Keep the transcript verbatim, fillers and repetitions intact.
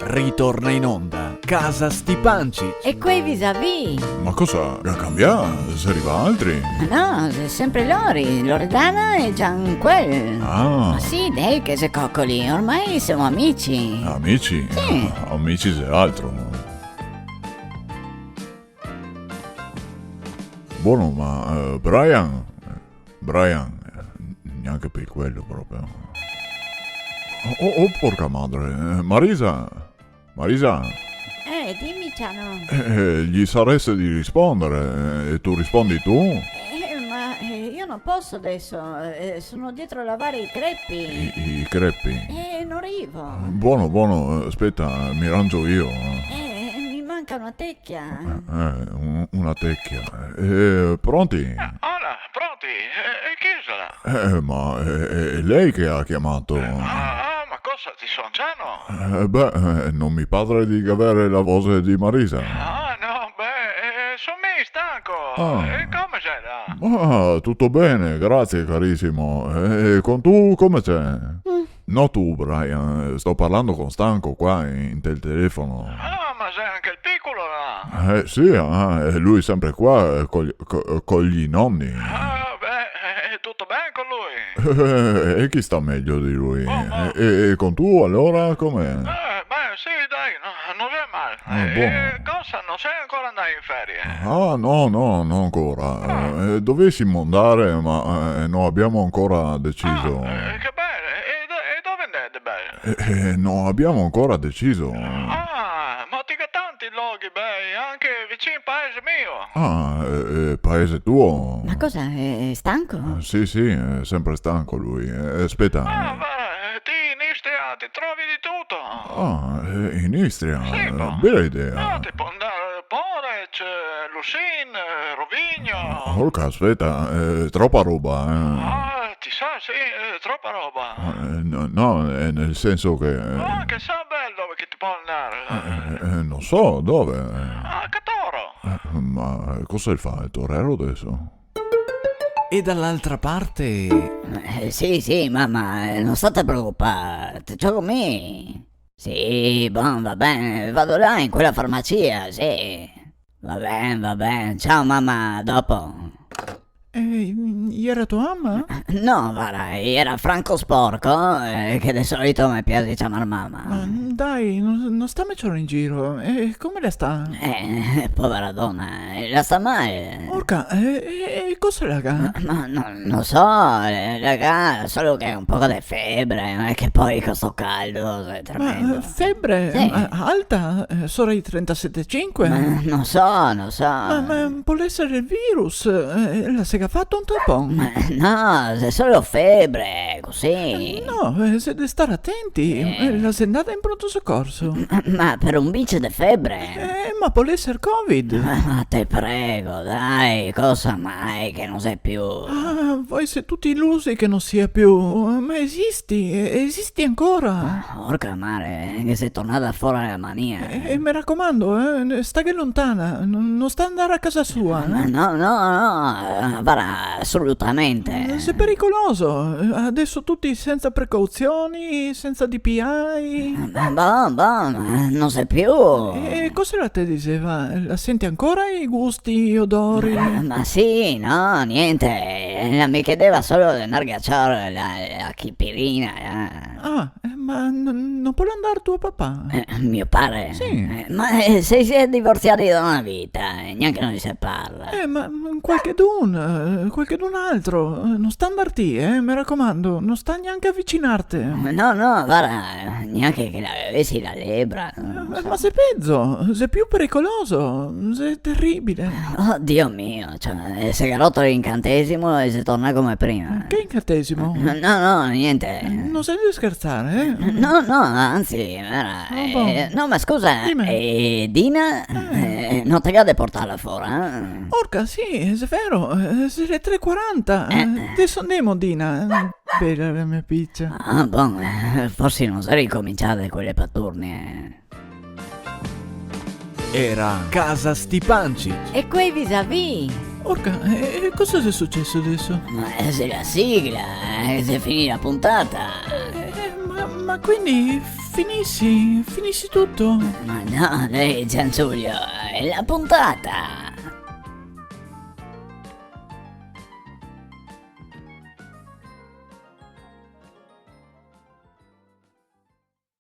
Ritorna in onda Casa Stipancich. E quei visavì? Ma cosa? Ga cambià? Xe rivà altri? Ma no, xe sempre lori, Loredana e Gian quel. Ah. Ma sì, dei, che xe cocoli, ormai semo amici. Amici? Sì. Ah, amici xe altro. Bon, ma, eh, Brian? Brian, eh, gnanca par quel proprio. Oh, oh, porca madre, eh, Marisa! Marisa! Eh, dime, Ciano. Eh, eh, ghe sarese de rispondere, eh, e te rispondi ti? Eh, ma, eh, mi no poso deso, eh, so drio lavar i crepi. I, i crepi? Eh, no rivo. Bon, bon, eh, speta, me rangio mi, eh. Eh, me manca na tecla. Eh, eh, un-, na tecla. Eh, pronti? Eh, hola, pronti? Eh, eh, chi xe là? Eh, ma xe, xe, xe lei che ga ciamà. Ah, ah, ma cosa, ti son Ciano? Eh, beh, eh, no me pare de gaver la voxe de Marisa. Ah, no, beh, eh, son mi, Stanco. Ah. E come xe là? Ah, tuto ben, grasie, carisimo. E, e con ti come xe? Mm. No ti, Brian, sto parlando con Stanco qua in, inte el telefono. Ah, ma xe anca el picolo là? Eh, sì, ah, eh, lu sempre qua, eh, col-, co-, col i noni. Ah, beh, eh, tuto ben con lu? Eh, e chi sta mejo de lu? Oh, ma... E, e, e con ti, alora, come? Eh, beh, sì, dai, no, no xe mal. Ah, bon. Eh, cosa, no te son ancora andà in ferie? Ah, no, no, no ancora. Ah. Eh, dovesimo andar, ma, eh, no gavemo ancora deciso. Ah, eh, che bel. E do-, e dove andè de bel? Eh, eh, no gavemo ancora deciso. Ah, ma ti ga tanti lochi bei, anca vicin paese mio. Ah, eh, eh, paese tuo? Ma cosa, xe, xe stanco? Eh, sì, sì, xe sempre stanco lu. Eh, speta. Ah, beh, ti in Istria te trovi de tuto. Ah, eh, in Istria? Sì, eh, po. Bela idea. No, te pol andar Poreč, Lusin, Rovigno. Orca, speta, eh, tropa roba, eh. Ah, ti sa, sì, eh, tropa roba. Eh, no, no, eh, nel senso che, eh... Ah, che sa bel dove che te pol andar. Eh, eh, eh, no so, dove? A Catoro. Eh, ma cosa fa el torero deso? E dall'altra parte? Eh, sì, sì, mama, eh, no state preocupar, te giogo mi. Sì, bon, va ben, vado là in quela farmacia, sì. Va ben, va ben, ciao mama, a dopo. Eh, iera tua mama? No, varda, iera Franco Sporco, eh, che de solito me piasi ciamar mama. Ma dai, no, no stame cior in giro, eh, come la sta? Eh, povera dona, eh, la sta mal. Orca, eh, eh, eh, cosa la ga? Ma, ma no, no so, eh, la ga solo che un poco de febre, ma che po co sto caldo, xe tremendo. Ma, eh, febre? Sì. Ma alta? Eh, sora i trentasete e cinque? Ma no so, no so. Ma, ma pol eser el virus, eh, la se ga fato un tampon? Ma no, xe solo febre, cusì. No, eh, se ga de star atenti, eh, la xe ndada in pronto socorso. Ma, ma par un bice de febre? Eh, ma pol eser covid. Ma, ma te prego, dai, cosa mai che no xe più? Ah, voi sè tuti ilusi che no sia più, ma esisti, esisti ancora. Ah, orca mare, che xe tornada fora la mania. E, e me racomando, eh, staghe lontana, no, no sta ndar a casa sua, eh. Ma no, no, no, eh, varda, asolutamente. Xe pericoloso, eh, deso tuti sensa precauzioni, sensa D P I. Ma bon, bon, no xe più. E cosa la te diseva? La senti ancora i gusti, i odori? Ma, ma sì, no, gnente. La me chiedeva solo de ndar a cior la, la chipirina, eh. Ah, eh, ma n-, no pol ndar tuo papà? Eh, mio pare? Sì. Eh, ma, eh, se i xe divorziadi da na vita, eh, gnanca no i se parla. Eh, ma, ma qualchedun, eh, qualchedun altro, eh, no sta ndar ti, eh, me racomando, no sta gnanca avicinarte. No, no, varda, gnanca che la gavesi la lebra. Eh, ma xe pezo, xe più pericoloso, xe teribile. Oh, Dio mio, cioè, eh, se ga roto l'incantesimo e xe tornà come prima. Che incantesimo? No, no, gnente. No xe de scherzar, eh? No, no, anzi, varda, ah, bon. Eh, no, ma scusa, dime. Eh, Dina, eh, no te ga de portarla fora, eh? Orca, sì, xe vero, eh, xe le tre e quaranta. Eh. Eh, deso ndemo, Dina. Bela la mia picia. Ah, bon, eh, forsi no xe ricomincià quele paturnie. Iera Casa Stipancich. E quei visavì? Orca, e, e cosa xe suceso deso? Ma, eh, xe la sigla, eh, xe finì la puntata. Eh, eh, ma, ma quindi Finisi, finisi tuto. Ma no, lei, Giangiulio, xe la puntata.